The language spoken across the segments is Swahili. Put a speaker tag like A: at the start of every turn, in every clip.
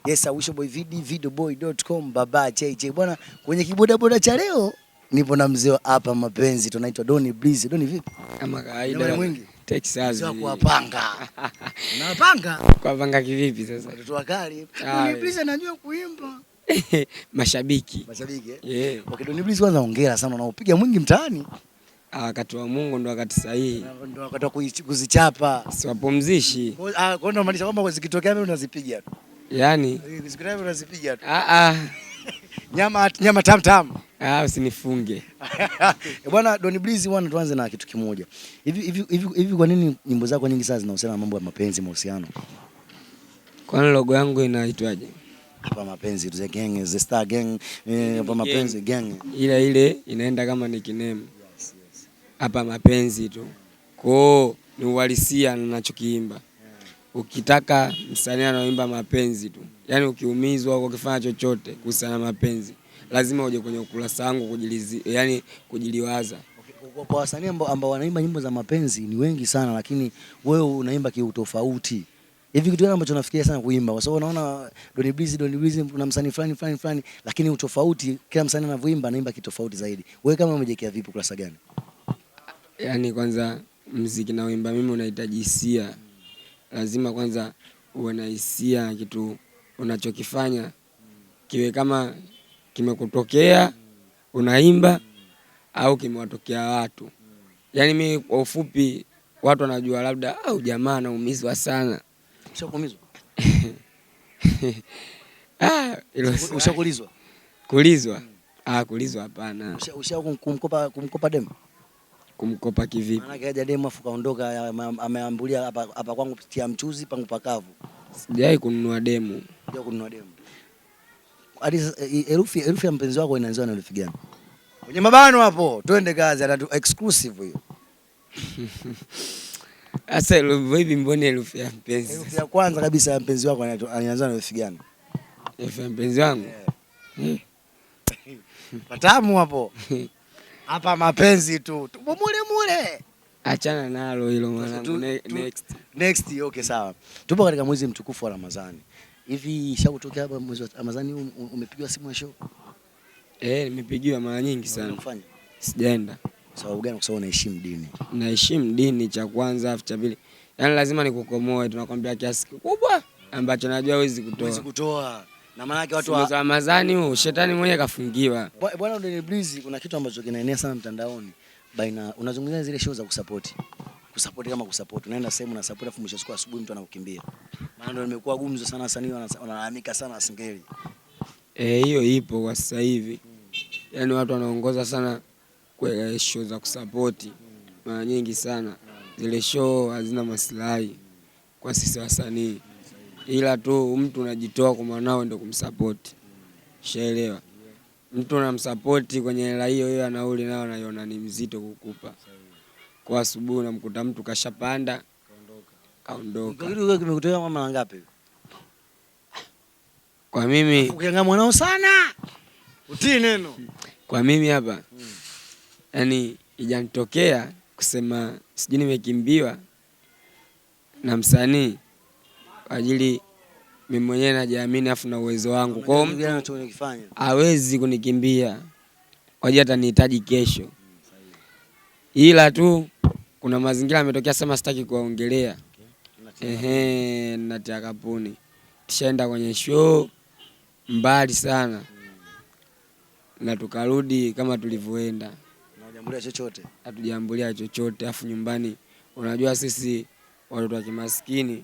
A: Yes, I wish boy vd videoboy.com baba JJ. Bwana, kwenye kibodaboda cha leo nipo na mzee wa hapa mapenzi, tunaitwa Doni Breezy. Doni vipi?
B: Kama
A: Jamani
B: kawaida.
A: mwingi.
B: Texas.
A: Mzee wa kuwapanga. Unawapanga?
B: Kuwapanga kivipi sasa?
A: Watoto wakali.
B: Ah,
A: Doni Breezy anajua kuimba.
B: Mashabiki.
A: Mashabiki eh?
B: Yeah.
A: Okay, Doni Breezy kwanza hongera sana, unaopiga mwingi mtaani.
B: Ah, wakati wa Mungu ndo wakati sahihi.
A: Ndio wakati wa kuzichapa.
B: Siwapumzishi.
A: Kwa hiyo unamaanisha kwamba zikitokea mimi unazipiga tu.
B: Yaani
A: Zikitokea mimi unazipiga tu.
B: ah ah.
A: Nyama nyama tam tam.
B: Ah, usinifunge.
A: Bwana Don Breezy bwana, tuanze na kitu kimoja. Hivi hivi hivi hivi, kwa nini nyimbo zako nyingi sana zinahusiana na mambo ya mapenzi, mahusiano?
B: Kwani logo yangu inaitwaje?
A: Hapa mapenzi tu, the gang, the star gang, hapa mapenzi gang.
B: Ile ile inaenda kama nickname. Hapa mapenzi tu. Kwao ni uhalisia ninachokiimba. Ukitaka msanii anaoimba mapenzi tu, yaani ukiumizwa au ukifanya chochote kuhusiana na mapenzi, lazima uje kwenye ukurasa wangu kujilizi, yani kujiliwaza.
A: Okay, kwa wasanii ambao wanaimba nyimbo za mapenzi ni wengi sana, lakini wewe unaimba kiutofauti. Hivi kitu gani ambacho unafikiria sana kuimba? Kwa sababu unaona Don Breezy, Don Breezy kuna msanii fulani fulani fulani, lakini utofauti, kila msanii anavyoimba anaimba kitofauti zaidi. Wewe kama umejiwekea vipi kurasa gani?
B: Yaani kwanza mziki naoimba mimi unahitaji hisia, lazima kwanza uwe na hisia, kitu unachokifanya kiwe kama kimekutokea unaimba au kimewatokea watu. Yaani mi kwa ufupi watu wanajua labda au jamaa anaumizwa sana.
A: Ushakuumizwa?
B: Ah, hilo swali.
A: Ushakulizwa?
B: Kulizwa? Ah, kulizwa hapana.
A: Usha kumkopa demu?
B: Kumkopa kivipi?
A: Maana yake haja demu afu kaondoka, ameambulia hapa hapa kwangu tia mchuzi pangu pakavu.
B: Sijawahi kununua demu.
A: Sija kununua demu. Hadi sasa, herufi ya mpenzi wako inaanzia na herufi gani? Kwenye mabano hapo, twende kazi, atatu exclusive hiyo.
B: Sasa hivi mbona herufi ya mpenzi?
A: Herufi ya kwanza kabisa ya mpenzi wako inaanza na herufi gani?
B: Herufi ya mpenzi wangu?
A: Yeah. Patamu hapo. Hapa mapenzi tu. Tupo mule mule.
B: Achana nalo hilo mwanangu. Next.
A: Next, okay sawa. Tupo katika mwezi mtukufu wa Ramadhani. Hivi ishakutokea hapa mwezi wa Ramadhani umepigiwa simu ya show?
B: Nimepigiwa mara nyingi sana.
A: Unafanya?
B: Sijaenda.
A: Sababu gani? Kwa sababu unaheshimu dini.
B: Naheshimu dini cha kwanza, afu cha pili. Yaani lazima nikukomoe, tunakwambia kiasi kikubwa ambacho najua huwezi kutoa.
A: Huwezi kutoa. Na maana yake watu
B: wa Ramadhani huu shetani mwenyewe kafungiwa.
A: Bwana Don Breezy, kuna kitu ambacho kinaenea sana mtandaoni. Baina unazungumzia zile show za kusupport. Kusupport kama kusupport. Unaenda sehemu na support afu mwisho siku asubuhi mtu anakukimbia. Maana ndio imekuwa gumzo sana, wasanii wanalalamika sana Singeli.
B: Hiyo ipo kwa sasa hivi. Yaani watu wanaongoza sana kwa show za kusupport. Mara nyingi sana zile show hazina maslahi kwa sisi wasanii. Ila tu mtu unajitoa kwa mwanao ndio kumsupport. Ushaelewa? Mtu unamsupport kwenye hela hiyo hiyo nauli nayo anaiona ni mzito kukupa. Kwa asubuhi unamkuta mtu kashapanda kaondoka.
A: Kitu kimekutokea mama mara ngapi?
B: Kwa mimi
A: ukiangalia mwanao sana utii neno.
B: Kwa mimi hapa yaani ijanitokea kusema sijui nimekimbiwa na msanii kwa ajili mimi mwenyewe najiamini afu na uwezo wangu. Kwa hiyo
A: Unajua unachokifanya.
B: hawezi kunikimbia kwa ajili atanihitaji kesho. Ila tu kuna mazingira yametokea, sema sitaki kuwaongelea. Ehe, natia kapuni. Tushaenda kwenye show mbali sana na tukarudi kama tulivyoenda.
A: Na hujambulia chochote?
B: Hatujambulia chochote. Afu nyumbani unajua sisi watoto wa kimaskini,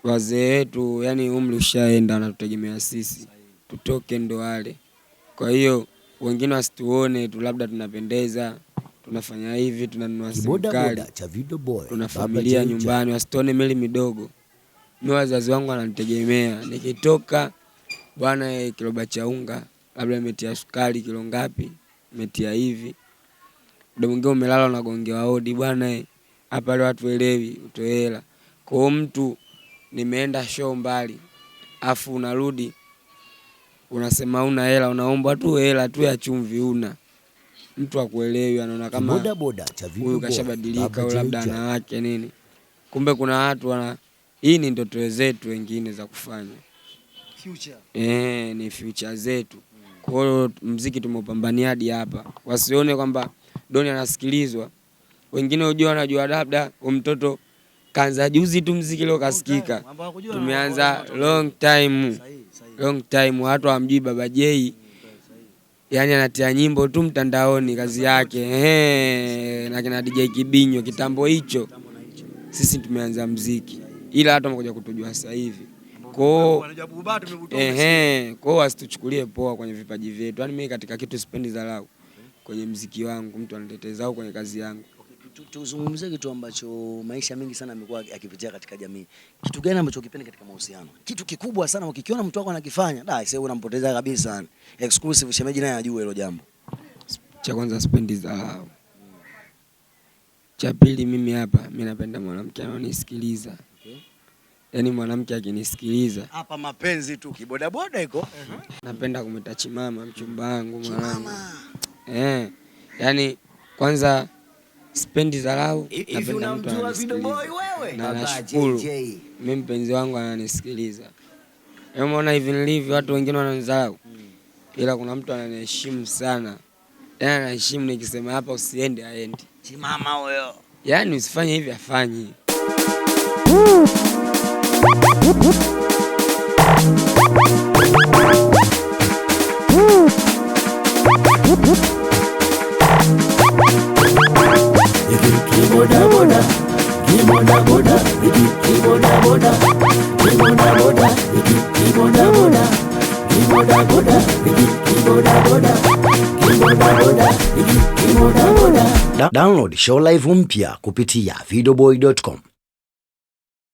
B: wazee wetu yani umri ushaenda, wanatutegemea sisi tutoke ndo wale. Kwa hiyo wengine wasituone tu labda tunapendeza, tunafanya hivi, tunanunua simu
C: Kiboda
B: kali,
C: boda cha Video Boy,
B: tuna
C: Baba
B: familia
C: Jinja.
B: nyumbani, wasituone meli midogo. Mimi wazazi wangu wananitegemea, nikitoka bwana, kiroba cha unga labda nimetia sukari kilo ngapi, nimetia hivi. Muda mwingine umelala unagongewa hodi bwana, hapa leo hatuelewi, utoe hela. Kwa hiyo mtu nimeenda show mbali, afu unarudi unasema una hela, unaomba tu hela tu ya chumvi una. Mtu hakuelewi, anaona kama
C: Boda boda cha Video
B: huyu
C: Boy,
B: kashabadilika
C: Baba
B: au labda
C: Jinja.
B: ana wake nini. Kumbe kuna watu wana, hii ni ndoto zetu wengine za kufanya.
A: Future.
B: Ni future zetu. Kwa hiyo muziki tumeupambania hadi hapa. Wasione kwamba Doni anasikilizwa. Wengine hujua wanajua labda mtoto kaanza juzi tu muziki leo kasikika. Tumeanza long time. Long time watu hawamjui Baba J. Yaani anatia nyimbo tu mtandaoni kazi yake. Na kina DJ Kibinyo kitambo hicho. Sisi tumeanza muziki. Ila watu wamekuja kutujua sasa hivi. Kwa hiyo wasituchukulie poa kwenye vipaji vyetu. Yaani mimi katika kitu sipendi dharau kwenye muziki wangu, mtu anitetee au kwenye kazi yangu.
A: Tuzungumzie kitu ambacho maisha mengi sana yamekuwa yakipitia katika jamii. Kitu gani ambacho ukipendi katika mahusiano? Kitu kikubwa sana ukikiona mtu wako anakifanya, da, sasa unampoteza kabisa. Exclusive shemeji naye ajue hilo jambo.
B: Cha kwanza sipendi dharau. Cha pili mimi hapa, mimi napenda mwanamke ananisikiliza. Yaani mwanamke akinisikiliza.
A: Hapa mapenzi tu kibodaboda iko.
B: Napenda kumwita chimama mchumba wangu mwanangu. Yaani kwanza sipendi dharau, napenda mtu ananisikiliza. Na nashukuru mimi mpenzi wangu ananisikiliza. Umeona hivi nilivyo, watu wengine wananidharau. Ila kuna mtu ananiheshimu sana. Yaani anaheshimu nikisema hapa usiende aende.
A: Chimama huyo.
B: Yaani usifanye hivi afanye.
A: Download show live mpya kupitia videoboy.com.